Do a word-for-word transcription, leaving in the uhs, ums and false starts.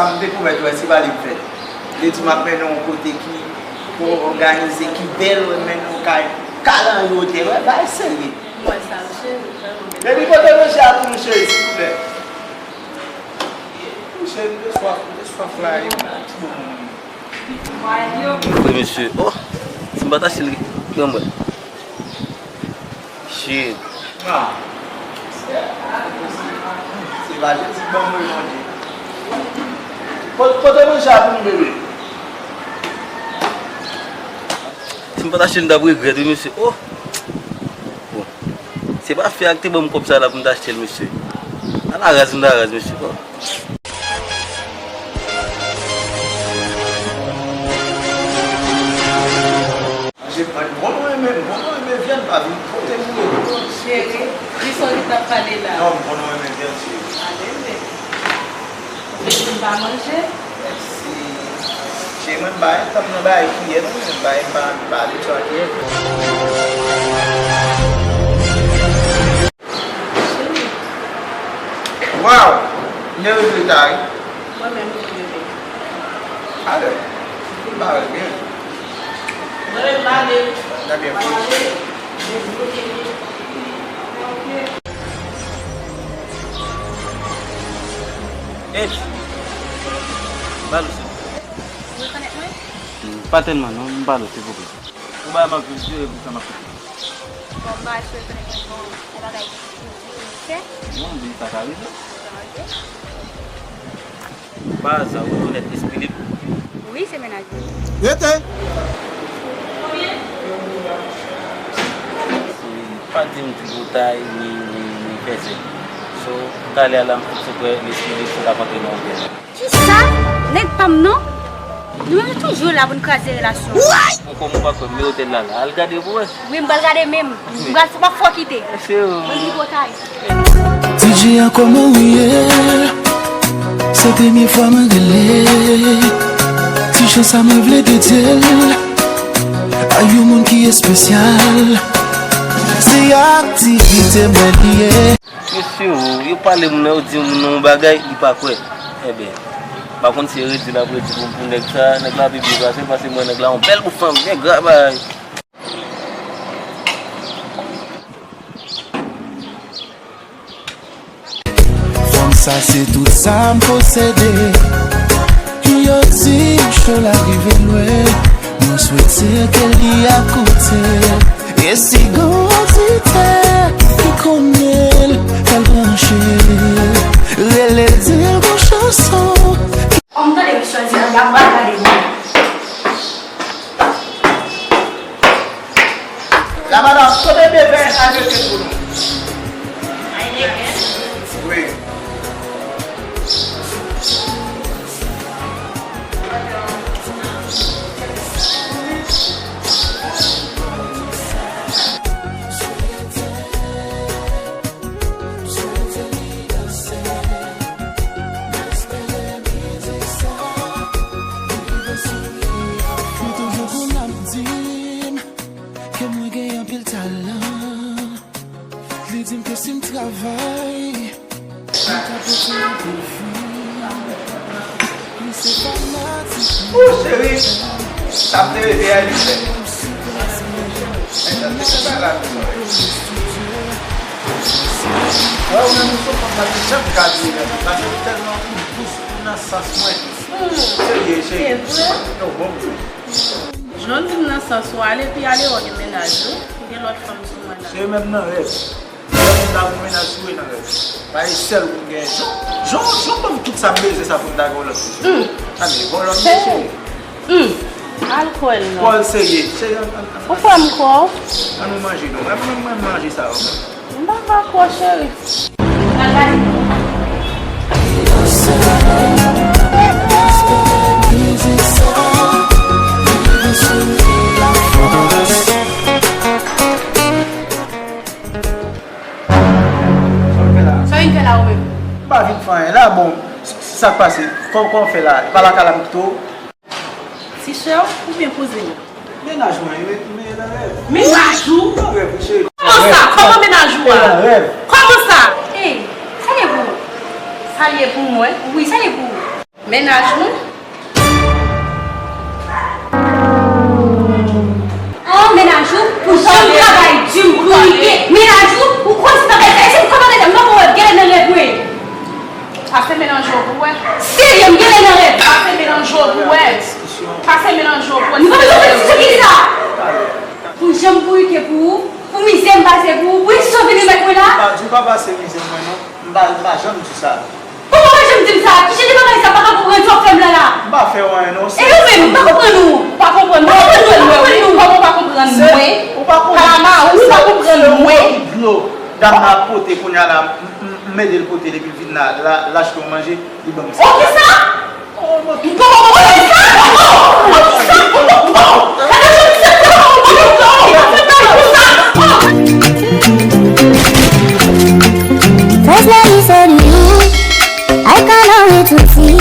M te pwomèt ou, wè, se pa li m fè. Li di m ap mennen w yon kote ki, ki òganize, ki bèl, wè, mennen w kay, kalanyo te, wè, bagay serye. Mwen sa, cheri, vrèman. Baby, pote manje a pou nou, cheri, silvouplè. Cheri, m te swaf, m te swaf la, e, m ti bon. Wi, mesye. Oh, si m pa t achte l, pran mwen. Shit. Ah. Se pa Jezi k ban mwen manje. Pot-, pote manje a pou m, bebe. Si m pa t achte l, m t ap regrèt, wi, mesye. Oh. Bon. Se pa fè a ki te ban m kòb sa la pou m t achte l, mesye. Ala raz m ta raz, mesye. Oh. Manje, manje, bon, nou renmen, bon, nou renmen vyann, pa vin pote m yo. Cheri, li sou ki t ap pale la. Non, bon, nou renmen vyann, cheri. Ale, men. Ou vle pou m pa manje? Mèsi. Cheri, mwen, m pa gen tan nan bagay kiyè, non, mwen, m pa, m pa, m pa abitye a kiyè. Cheri. Waw! M te rive ta wi. Mwen menm tou bebe. Ale. M pa wè l byen. Mwen menm m ale. Nan byen fou. Mwen ale. Debloke li. Eps. Balo, silvouplè. Ou rekonèt mwen? Pa tèlman non, m balo, silvouplè. Ou ba m ap jwe pou sa m ap koute. Bon, m pa sou rekonèt mwen, bon, yon bagay ki, ki, ki fè. Non, men sa ka rive. Ok. Pa aza, ou rekonèt espri li? Wi, se mennaj mwen. Rete! Pa di m tripotay, ni, ni, ni fèzè. So, talè a la, m fout si kwè, lespri li fout ap antre nan yon kè. Kisa? Nèg pa m non? Nou menm nou toujou la pou n kraze relasyon. Ou kòm ou pa kwè m, men otèl la la. Al gade pou wè. Wi, m pral gade menm. M pral, m ap fè w kite. Mesye, oh. Mwen tripotay. D J a kòman ou ye? Se premye fwa mwen rele. Ti cho sa mwen vle dedye l a yon moun ki espesyal. Se aktivite mwen li ye. Mesye, oh, yo pale moun nan, yo di moun nan yon bagay, li pa kwè. Enben, m pa konn si redi l ap redi pou, pou nèg sa, nèg la pi byen pase, pase mwen nèg la yon bèl bout fanm, byen gra bagay. Fanm sa se tout sa m posede. Yo di m cho la rive lwen. Mwen swete ke li ap koute. E si gon oditè ki konnen l, fè l branche. Rele l, di l gon chanson. An m tande misye di, y ap gade mwen. La madanm, kote bebe a rete pou nou? Wi. Li toujou konn ap di m ke mwen gen anpil talan. Li di m ke si m travay, mwen ka pote anpil fwi. Li se fanatik mwen. Ou cheri, sa m te rete a li fè. Wè, ou menm ou se fanm pa t janm ka di, paske ou tèlman ou dous, ou nan sans mwen. Serye, cheri. Se vre? Yo, bon. Jan w di m nan sans ou ale, pi ale w gen mennaj ou, ou gen lòt fanm sou mwen la. Cheri, menm nan rèv. Lè moun ta gon mennaj sou e nan rèv. Pa e sèl ou gen. Jan, jan, jan w ban m tout sa m bezwen sa pou m ta gen yon lòt fi. Hmm. A men, bon lòt fi, cheri. Hmm. Al kwè l non. Pòl serye, cheri, an, an, an. Ou kwè m kwè w? An nou manje non. Mwen, mwen, mwen manje sa yo. M pa ka kwè, cheri. Sa w vin fè la ou menm? M pa vin fè anyen la, bon, sa k pase? Kò-, kòman w fè la? E pa lakay la m kite w? Ti sè w oubyen kouzen w? Mennaj mwen, men, men nan rèv. Mennaj ou? Nan rèv, wi, cheri. Kòman sa? Kòman mennaj ou a? Nan rèv. Kòman sa? Ey, sa ye pou ou? Sa ye pou mwen? Wi, sa ye pou ou? Mennaj mwen? Ah, mennaj ou, pou jan m travay di m pou li ye. Mennaj ou, ou konn sa bagay sa. Eske m konn bagay sa? M pa konn wè, genlè nan rèv mwen. Pase melanje w pou wè. Serye, m genlè nan rèv. Pase melanje w pou wè. Pase melanje w pou wè. Nou pa bezwen fè diskisyon ki sa. Pou jan m bourike pou ou, pou mizè m pase pou ou, pou ensisyasyon vin remèt mwen la. M pa di w pa pase mizè mwen non. M pa, m pa janm di sa. Kòman w pa janm di m sa? Ki jan de bagay sa? M pa ka konprann sa w ap fè m la la. M pa fè w anyen non. E ou menm, m pa konprann ou. Pa konprann mwen, pa konprann mwen. Kòman w pa konprann mwen? Ou pa konprann mwen. Kalama, ou pa konprann mwen. Dlo dam nan ap pote kounye a la, m, m, m ede l pote depi l vin la, la, l achte yon manje, li ban m sa. Oke sa? M poko konprann sa. Oke sa? M poko konprann. Gade jan misye fè m konprann sa. First let me say to you, I can't wait to see